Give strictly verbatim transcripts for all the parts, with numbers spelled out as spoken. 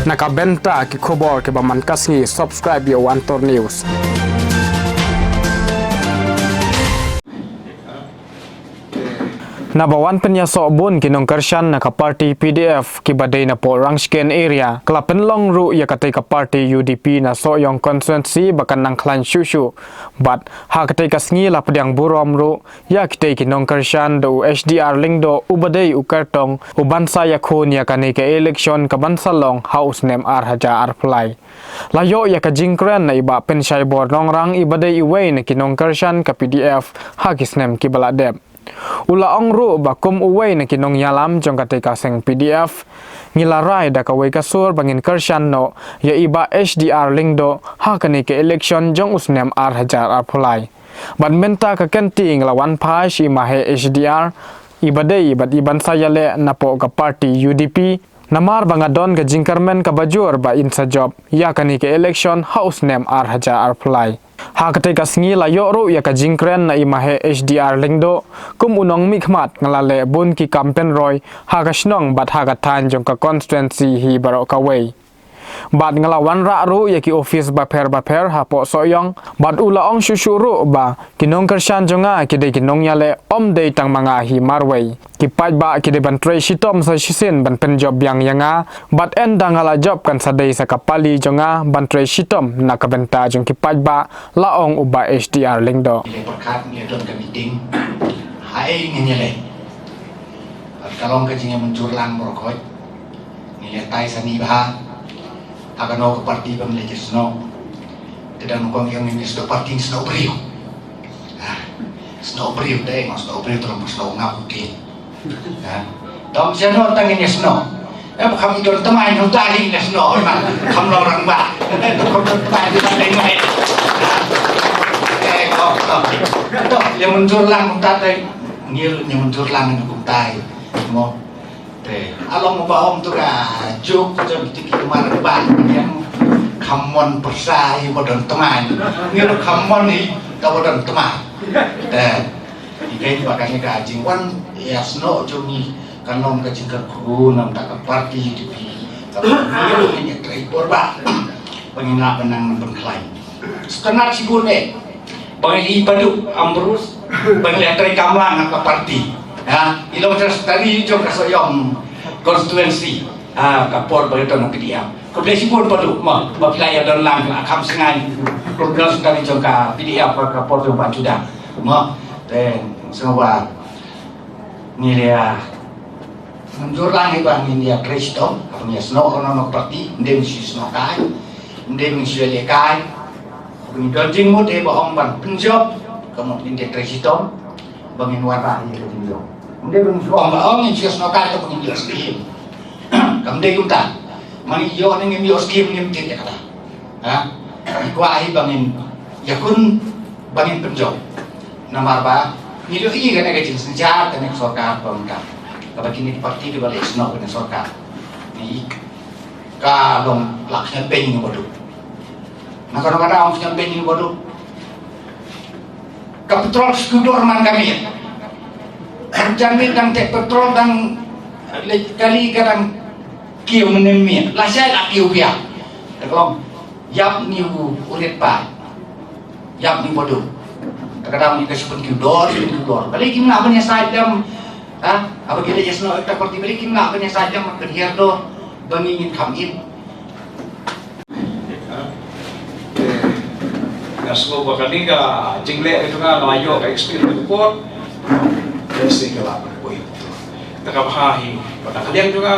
Na ka bynta ki khubor kiba man ka sngi, subscribe ïa u Antor News. Naba wan pynïasoh bun ki nongkyrshan na ka party P D F kiba dei na poh Rangshken area, ka la pynlong ruh ïa katei ka party U D P na Sohiong constituency ba kan nang khlaiñ shuh shuh. Bad ha katei ka sngi la pdiang burom ruh ïa kitei ki nongkyrshan da u H D R Lyngdoh uba dei u kyrtong u ban sa ïakhun ïa kane ka election ka ban sa long ha u snem ar hajar arphew lai. La ïoh ïa ka jingkren na i Bah Pynshai Bornongrang iba dei iwei na ki nongkyrshan ka P D F ha ki snem kiba la dep. U la ong ruh ba kum uwei na ki nongïalam jong katei ka seng P D F, ngi la rai da kawei ka sur ba ngin kyrshan noh ïa i Bah H D R Lyngdoh ha kane ka election jong u snem ar hajar arphew lai. Bad mynta ka kynti nga la wan phai sha i Mahe H D R iba dei bad i ban sa ïaleh na poh ka party U D P, namar ba nga don ka jingkyrmen kaba jur ba in sa jop ïa kane ka election ha u snem ar hajar arphew lai. Ha katei ka sngi la ïoh ruh ïa ka jingkren na i Mahe H D R Lyngdoh, kum u nongmihkhmat nga la leh bun ki kam pynroi ha ka shnong bad ha ka thaiñ jong ka constituency hi baroh kawei. Bad nga la wanrah ruh ïa ki office bapher bapher hapoh Sohiong, bad u la ong shuh shuh ruh ba ki nongkyrshan jong nga ki dei ki nongïaleh, ym dei tang ma nga hi marwei. Ki paidbah ki dei ban trei shitom sa shisien ban pynjop biang ïa nga, bad ynda nga la jop kan sa dei sa ka pali jong nga ban trei shitom na ka bynta jong ki paidbah, la ong u Bah H D R Lyngdoh. Ngi la pyrkhat, ngi la don ka meeting. Haei ngin ïaleh? Bad ka long ka jingïamynjur lang baroh khoit. Ngi la tai sani bha ha kano ka party ba ngi la ïasnoh. Te dang nyngkong ïa ngi snoh party, snoh briew. Ha, snoh briew te, nga snoh briew, te long snoh nga putih. Ha. Dang snoh tang ngi snoh. Eh, ba kham i don thymmai, ngi utai hi ngi snoh, eh, man. Kham long rangbah. Eh, to kham don thymmai, ngi utai hi ngi. Eh, to, to. To, ïamynjur lang kumta te. Ngi ruh ïamynjur lang ngi kumta hi. Mo. Te, a long ba ong tu ka juk jong kito ki mar ba ïa kham mon pyrsa ïa ba don thymmai. Ngi ruh kham mon hi da ba don thymmai. Te, ïa kane ba kane ka jingwan ïasnoh jong ngi kan long ka jingkyrkhu na bynta ka party U D P. Ka party ngi ruh ngi trei por ba ba ngin lah ban nang ban khlaiñ. Sngewtynnat shibun eh. Ba ngi i Paduh Ambrose, ba ngi la trei kam lang ha ka party. Ha, i long secretary jong ka Sohiong constituency. Ha, ka por ba ngi don ha P D F. Khublei shibun Paduh, mo, ba phi la ïa don lang ha kham sngewthuh. Khublei secretary jong ka P D F ha ka por jong Bah Judah. Mo, te sngewbha ngi la mynjur lang hi ba ngin ïa trei shitom, haba ngi ïasnoh kano kano ka party, ym dei ban shu snoh kai, ym dei ban shu ïaleh kai. Haba ngi don jingmut hi ba ong ban pynjop, ka mut ngin ïa trei shitom ba ngin wanrah ïa ka jingjop. Ym dei ban shu ong ba ong ngin shu snoh kai, ka mut ngin ïoh skim. Kam dei kumta. Ma ngi ïoh ne ngim ïoh skim ngim tip ïa kata. Ha? Ngi kwah hi ba ngin ïakhun, ba ngin pynjop. Namar ba ngi ïohi kane ka jingsynshar kane ka sorkar ba mynta, kaba kine ki party kiba la ïasnoh kane ka sorkar, ngi ka long la khñiot beiñ ngi ba duk. Na kano kano khñiot beiñ ngi ba duk. Ka petrol sku dor man ka miet. Jan miet dang teh petrol dang leit kali ka dang kiew mynnin miet. Lashai la kiew biang. Te ka long, ïap ni u rit pai. Ïap ni u ba duk. Te ka dang ni ka shu pynkiew dor, shu pynkiew dor. Balei kim lah ban ïasaid lem. Ha? Haba ki leit ïasnoh ïa ka party, balei kim lah ban ïasaid lem ban pynhiar dor ba ngi ngin kham im. Nga sngew ba kane ka jingleh ka jong nga, nga la ïoh ka experience ka por. Te sa ka la poi. Te kaba bha hi ba na ka liang jong nga,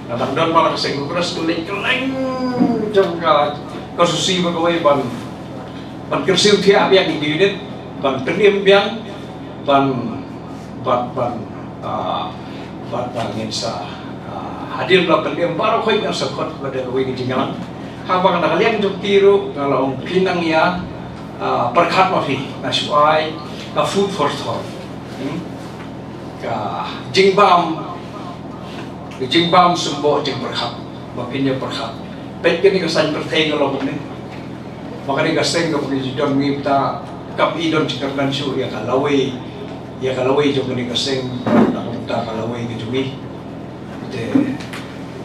nga dang don ma la ka seng Congress, ka leit kylleng jong ka constituency ba kawei ban, ban kyrsiew thiah biang ïa ki unit, ban pynim biang, ban, ban, ban, ah, ban, ban ngin sa, ah, hadien ba la pynim baroh khoit ngan sa khot lada kawei ka jingïalang. Haba na ka liang jong ki ruh nga la ong phi nang ïa, ah, pyrkhat ma phi, nga shu ai ka food for thought. Hmm? Ka jingbam, ka jingbam symboh jingpyrkhat, ba phin ïa pyrkhat. Peit kane ka saiñ pyrthei ka long kumne. Ba kane ka seng kaba ngi ju don ngi ta kam i don jingkyrmen shuh ïa ka lawei, ïa ka lawei jong kane ka seng, na ka bynta ka lawei ka jong ngi. Te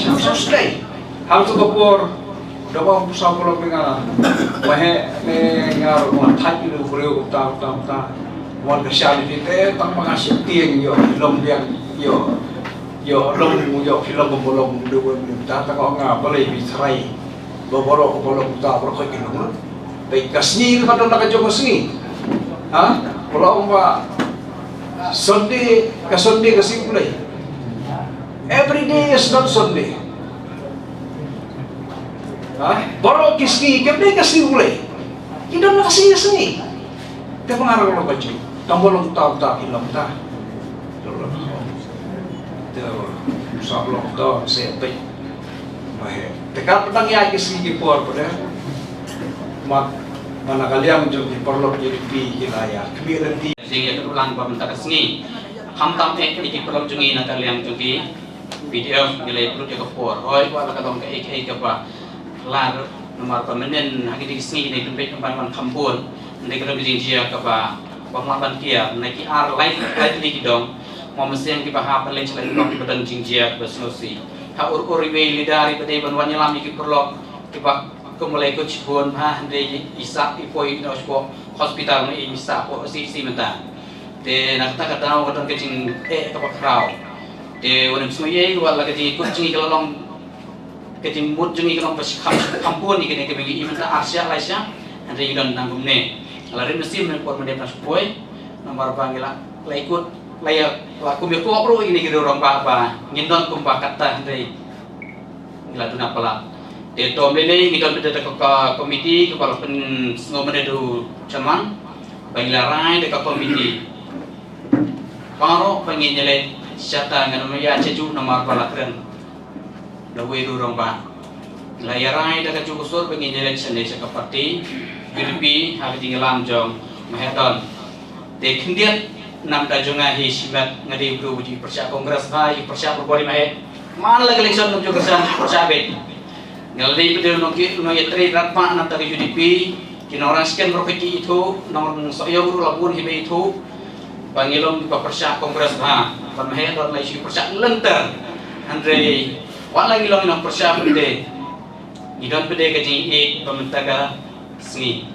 Sha so sdei. Hangto ka por da ba ong sa bolo me nga, ma he me nga ro ma thait ni briew kumta kumta kumta. Wan ka sha ni te tang ma nga shi tieng ïoh long biang ïoh ïoh long ïoh phi long bolo de wen ta ta ka nga balei bi trai. Ba bolo bolo kumta bolo khoi ki long. Te ka sngi ka don la ka jong ka sngi. Ha? Bolo ong ba Sunday ka Sunday ka sngi Blei. Every day is not Sunday. Ha? Baroh ki sngi, ki dei ka sngi Blei. Ki don la ka sngi ka sngi. Te ba nga rang long ka ju. Tang ba long ta ta ki long ta. Te sa long ta se peit. Te ka patang ïa ki sngi ki por pade. Mat mana ka liang jong ki paralok ki pi ki la ïa. Kmi lenti. Jing ïa ka rulang ba mynta ka sngi. Khamtam eh ki paralok jong ngi na ka liang jong ki P D F ngi la ïa pynlut ïa ka por. Hoi kwah la ka long kaei kaei kaba lar namar ba mynnin ha kine ki sngi kine ki pynbeit pynban ban kham bun. Ynda ka long ka jingjia kaba Ba mlak ban kiar na ki ar lai lai tylli ki dong. Mo mynsiem kiba hap ban leit sha la ki dong kiba don jingjia kiba sngewsih. Ha ur ur iwei i leader iba dei ban wan ïalam ïa ki paralok kiba kum u Laitkutt shibun bha, hynrei i sah i poi i noh shapoh hospital, ne i sah hapoh C H C mynta. Te na kata ka daw ka don ka jingeh kaba khraw. Te wat nym sngew ei, wat la ka jingkut jong ngi ka la long, ka jingmut jong ngi ka long ba shi kham, kham bun ïa kane kaba ngi i mynta ar shah lai shah, hynrei ngi don tang kumne. La rit mynsiem ne por mynne ba shu poi, namar ba ngi la, la ikut, la ïa, la kum ïa pop ruh ïa kine ki rangbah ba ngin don kumba kata, hynrei ngi la duna palat. Te to mynne ngi don mynta da ka, ka komiti kaba la pynsngew mynne da u chairman, ba ngi la rai da ka komiti baroh ba ngin ïaleit shata, ngan ym ïa sha juh namar ba la kren da uwei u rangbah. La ïa rai da kajuh ka sur ba ngin ïaleit shane sha ka party U D P ha ka jingïalam jong Mahehdon. Te khyndiat namar da jong nga hi shimet, nga dei u briew ba ju pyrshah Congress bha, ju pyrshah bha bha, ma he man la ka election ngam ju pyrshah, pyrshah beit. Nga la dei pat u nongïatrei radbah namar da ka U D P. Ki nongrang skem ruh ki ithuh, nongrang Sohiong ruh la bun hi ba ithuh ba ngi long kiba pyrshah Congress bha. Ban Mahehdon la shu pyrshah lynter. Hynrei wat la ngi long ki nongpyrshah pat de, ngi don pat de ka jingïeit ba mynta ka sngi.